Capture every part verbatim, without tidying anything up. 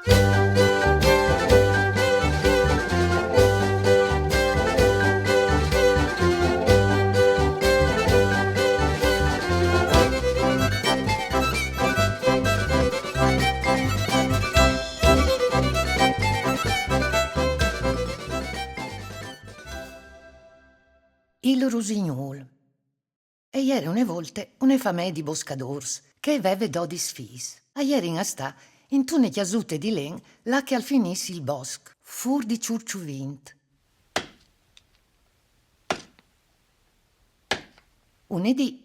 Il rusignûl. E jere une volte une famee di boscadôrs che e veve dodis fîs. A jerin a stâ intune cjasute di len là che al finìs il bosc, fûr di Çurçuvint. Une dì,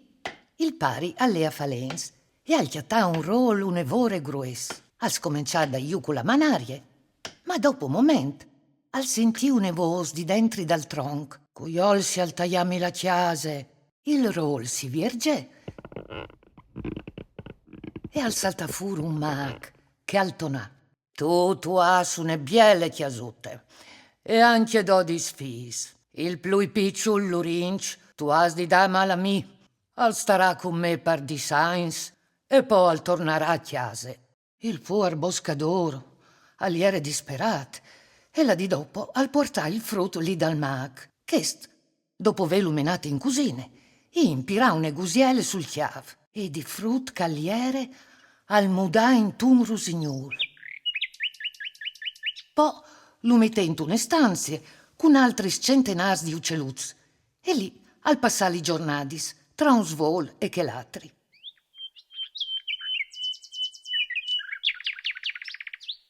il pari al lè a fâ lens e al cjatà un rôl une vore grues. Al scomençà a dâi jù cu la manarie, ma dopo un moment al sintì une vôs di dentri dal tronc: «Cui olsial taiâmi la cjase?» Il rôl si viergè e al saltà fûr un mâc che al tonà: «Tu, tu âs une biele cjasute e ancje dodis fîs. Il plui piçul, Lurinç, tu âs di dâmal a mi. Al starà cun me par dîs agns e po al tornarà a cjase.» Il puar boscadôr al jere disperât e la dì dopo al puartà il frut li dal mâc. Chest, dopo vêlu menât in cusine, i impirà une gusiele sul cjâf e di frut che al jere al mudà intun rusignûl. Po lu metè intune stanzie cun altris centenârs di uceluts e li al passà li zornadis tra un svôl e chel altri.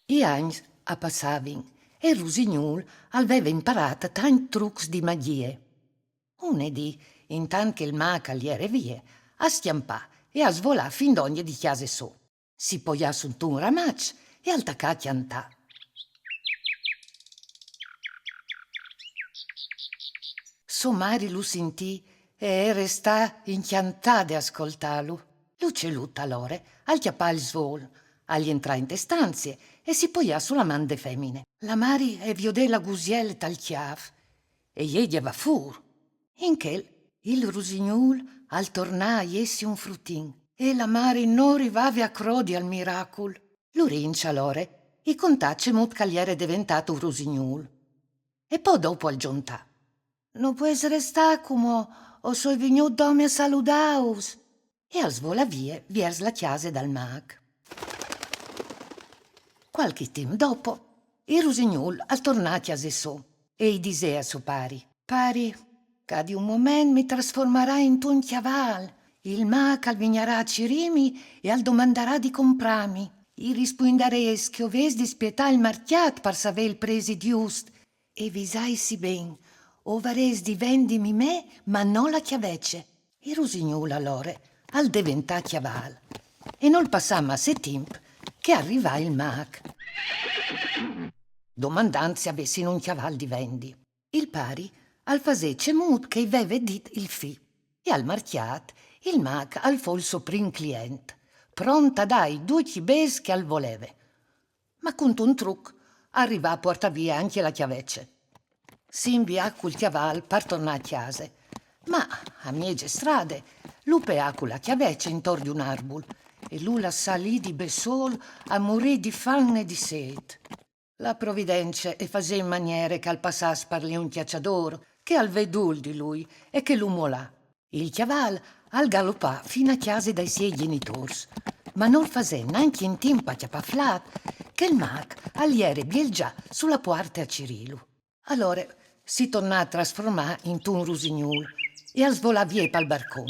I agns a passavin e il rusignûl al veve imparât tancj trucs di magjie. Une dì, intant che il mâc al jere vie, al scjampà e al svolà fin dongje di cjase sô. Si poià suntun ramaç e al tacà a cjantâ. Sô mari lu sintì e e restà incjantade a scoltâlu. L'ucelut alore al cjapà il svôl, al jentrà inte stanzie e si poià su la man de femine. La mari e viodè la gusiele tal cjâf e jê gjavà fûr. In chel, il rusignûl al tornà a jessi un frutin e la mari no rivave a crodi al miracul. Lurinç alore i contà cemût che al jere deventât un rusignûl. E po dopo al zontà: «No pues restâ cumò, o soi vignût dome a saludâus.» E al svolà vie viers la cjase dal mâc. Cualchi timp dopo, il rusignûl al tornà a cjase sô e i disè a so pari: «Pari, ca di un moment mi trasformarai intun cjavâl. Il mâc al vignarà a cirîmi e al domandarà di comprâmi. I rispuindarês che o vês di spietâ il marcjât par savê il presi just. E visaitsi ben, o varês di vendimi me, ma no la cjavece.» Il rusignûl alore al deventà cjavâl e nol passà masse timp che al rivà il mâc, domandant se a vessin un cjavâl di vendi. Il pari al fasè cemût che i veve dit il fi e al marcjât il mâc al fo il so prin client, pront a dâi ducj i bêçs che al voleve. Ma cuntun truc al rivà a puartâ vie ancje la cjavece. Si invià cul cjavâl par tornâ a cjase, ma a mieze strade lu peà cu la cjavece intor di un arbul e lu lassà li di bessôl a murî di fam e di sêt. La providence e fasè in maniere che al passàs par li un cjaçadôr che al ve dûl di lui e che lu molà. Il cjavâl al galopà fin a cjase dai siei gjenitôrs, ma nol fasè nancje in timp a cjapâ flât che il mâc al jere bielzà su la puarte a cirîlu. Alore si tornà a trasformâ intun rusignûl e al svolà vie pal barcon.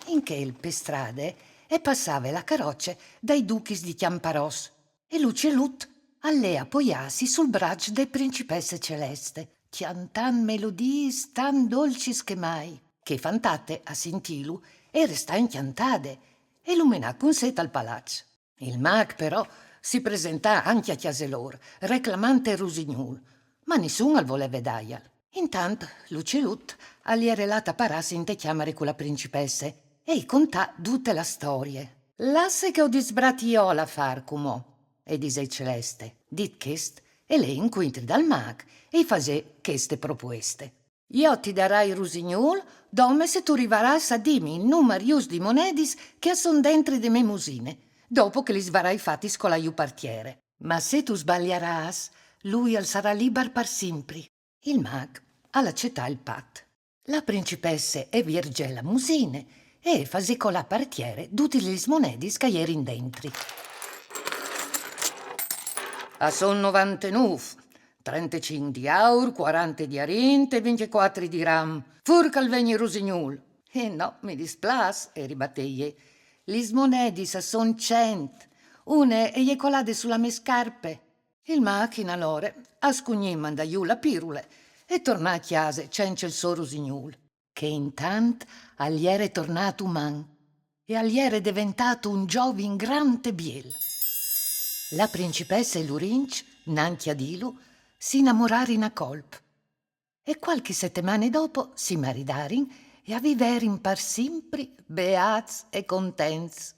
In chel, pe strade, e passave la caroce dai duchis di Cjamparòs e l'ucelut al lè a poiâsi sul braç de principesse Celeste, cjantant melodiis tant dolcis che mai. Chê fantate, a sintîlu, e restà incjantade e lu menà cun sè tal palaç. Il mâc, però, si presentà ancje a cjase lôr, reclamant il rusignûl, ma nissun al voleve dâial. Intant, l'ucelut al jere lât a parâsi inte cjamare cu la principesse e i contà dute la storie. «Lasse che o disbrati jo l'afâr cumò», e disè Celeste. Dit chest, e lè incuintri dal mâc e i fasè cheste propueste: «Jo ti darai il rusignûl dome se tu rivarâs a dîmi il numar just di monedis che a son dentri de mê musine. dopo che lis varai fatis colâ jù par tiere. Ma se tu sbaliarâs, lui al sarà libar par simpri. Il mag al acetà il pat. La principesse e viergè la musine e e fasè colâ par tiere dutis lis monedis che a jerin dentri. A son novantenûf, trentecinc di aur, cuarante di arint e vincjecuatri di ram. Fûr che al vegni Rusignûl. Eh no, mi displâs, e ribatè jê. Lis monedis a son cent. Une e je colade su la mê scarpe. Il mag, in alore, al scugnì mandâ jù la pirule e tornâ a cjase cence il so Rusignûl, che intant al jere tornât uman e al jere deventât un zovin grant e biel. La principesse e Lurinç, nancje a dîlu, si inamorarin a colp. E cualchi setemane dopo si maridarin e a viverin par simpri beâts e contents.